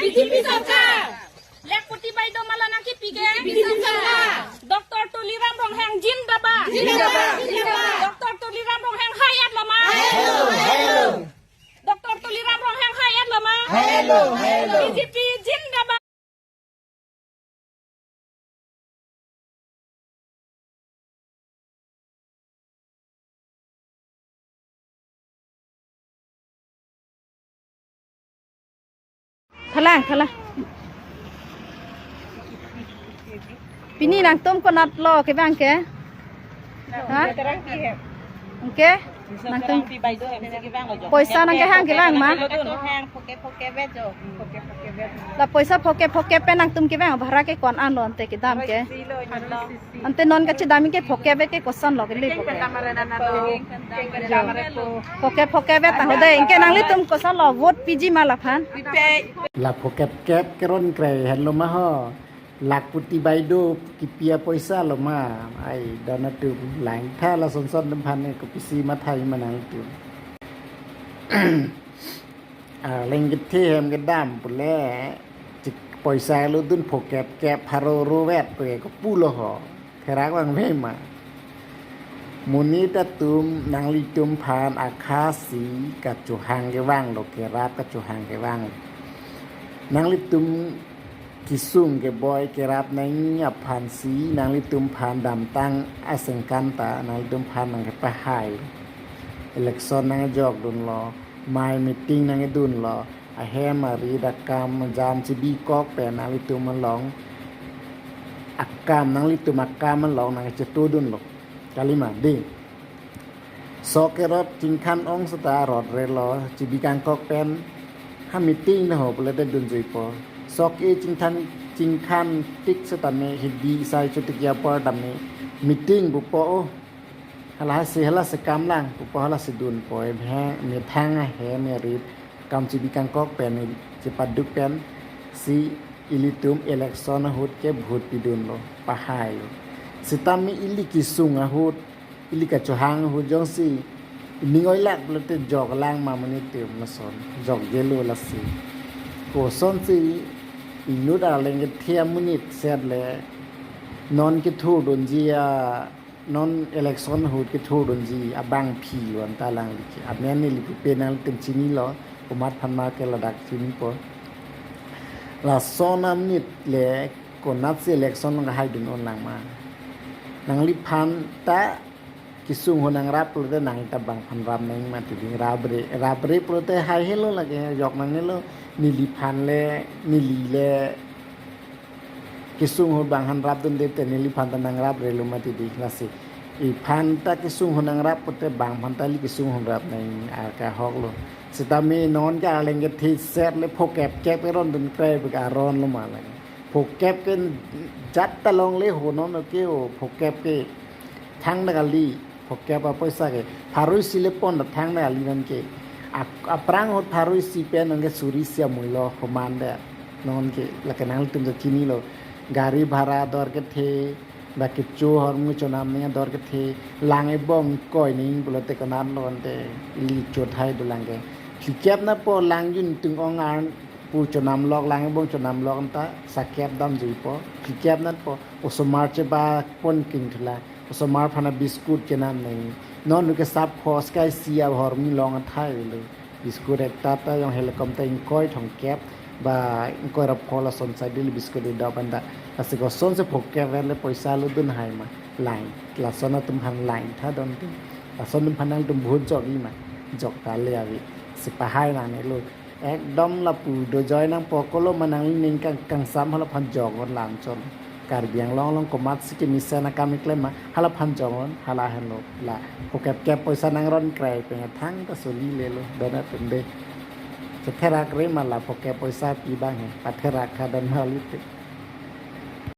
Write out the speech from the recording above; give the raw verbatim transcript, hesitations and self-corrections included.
B J P sorkar. Lakhpati Baideo ma la nangkipi ke? B J P sorkar. Doctor Tuliram Ronghang jindabad. Jindabad, jindabad. Doctor Tuliram Ronghang hai-et lo ma? Hai-et lo, hai-et lo. Doctor Tuliram Ronghang hai-et lo ma? Hai-et lo, hai-et lo. B J P jindabad. Thalang, thalang. Pini nangtum konatlo kevang ke? Ha? Oke. Nangtum poisa nangkehang kevang ma? La poisa phoke phoke pen nangtum kevang, bhara ke ko-an lo ante kedam ke? Ante non kachedam ke phoke pen ke koson lo kele phoke. Phoke phoke pen ta ho dei, anke nanglitum koson lo vote piji ma laphan? La phoke phoke keron kre henlo ma ho. Lakhpati Baideo kipi apoisa lo ma? Ai, don atum, langtha lason son atum aphan ne kopisi mathai ma nangtum. Ah, leng kethe hem kedam pule, chik poisa lo dun phoke phoke pharo ro vet pule kopulo ho. Therak vangve ma. Monit atum nanglitum aphan akhasi kachohang kevang lo, kerap kachohang kevang. Nanglitum kesung keboi kerap nangji aphansi nanglitum aphan damtang asengkan ta nanglitum aphan nangkepahai. Election nangjok dunlo, mai meeting nangkedunlo, ahem arit akam jam chibikok pen nanglitum along akam, nanglitum akam along nangchetu dunlo. Kalima, dei. Sok kerot chingkhan ong seta rot relo, chibi kangkok pen ha meeting na ho pule te dun juipo. Sok e chingkhan, chingkhan tik setame hidi sai chutik ya por tame meeting pupo, oh. Hala si, hala si kam lang pupo, hala si dunpo. Em he, methang ahem arit kam chibi kangkok pen, chipaduk pensi ilitum election ahut ke vote pidunlo, pahailo. Setame ili kesung ahut, ili kachohang ahut jongsi ning oilak pulote jok lang ma monit atum lason, jokjelo lasi. Kosonsi inut arleng kethe amonit set le non kethurdunji a, non election ahut kethurdunji abangpi lo anta lang like. Amen neli pupe nangtum chinilo, komat aphan ma ke ladak chinipo. Lason amonit le konatsi election along haidun-un lang ma? Nangliphan ta kesung ahut nangrap pulote nang ta bang aphan rap nangji mati dei, rabre, rabre pulote haihelo lake, jok nanghelo, neliphan le, neli le kesung ahut bang aphan rapdunde te neliphan ta nangraprelo mati dei, lasi. Iphan ta kesung ahut nangrap pulote bang aphan ta ili kesung ahut rap nangji, arka ahok lo. Setame non ke arleng kethe set le phoke phoke pen rondun kre pen aron lo ma lake. Phoke pen jat ta longle ho non ke, o phoke pen thang na kali, phoke apoisa ke pharo isi le pon ta thang na kali non ke. Ap-, aphrang ahut pharo isi pen non ke suri isi amui lo komat dei non ke, lake nangtum ta chinilo. Gari bhara ador kethe, ba kecho ahormu chonam nangji ador kethe, lang ebong ingkoi nangji pulote konat lo ante ili chothai do lang ke. Phlikep natpo, lang jun tung ong an pu chonam lok, lang ebong chonam lok anta sakep dam juipo. Phlikep natpo, osomar chebapon kingthula, osomar aphan abiscuit kenam nangji. Non ke sap khos kai isi ahormu long athai lo. Biscuit ekta ta jong helekom ta ingkoi thomkep ba ingkoi ra pho lason sai dei biscuit edap anta. Lasi kosonsi phoke pen le poisa lo dunhai ma? Lang, lason atum aphan langtha don te. Lason atum aphan nangtum vote jokji ma? Jok ta le ave. Si pahai nangnelo. Ekdom lapu dojoi nangpo, kolo ma nangli ning kang, kangsam hala aphan jok-un lam chon. Karbi Anglong along komatsi kemesen akam keklem ma, hala aphan jok-un, hala henlo. La phoke phoke poisa nangron kre pen thang ta soli lelo, don atum dei. Chetherak re ma la phoke poisa pi bang he, patherak tha don ma lite.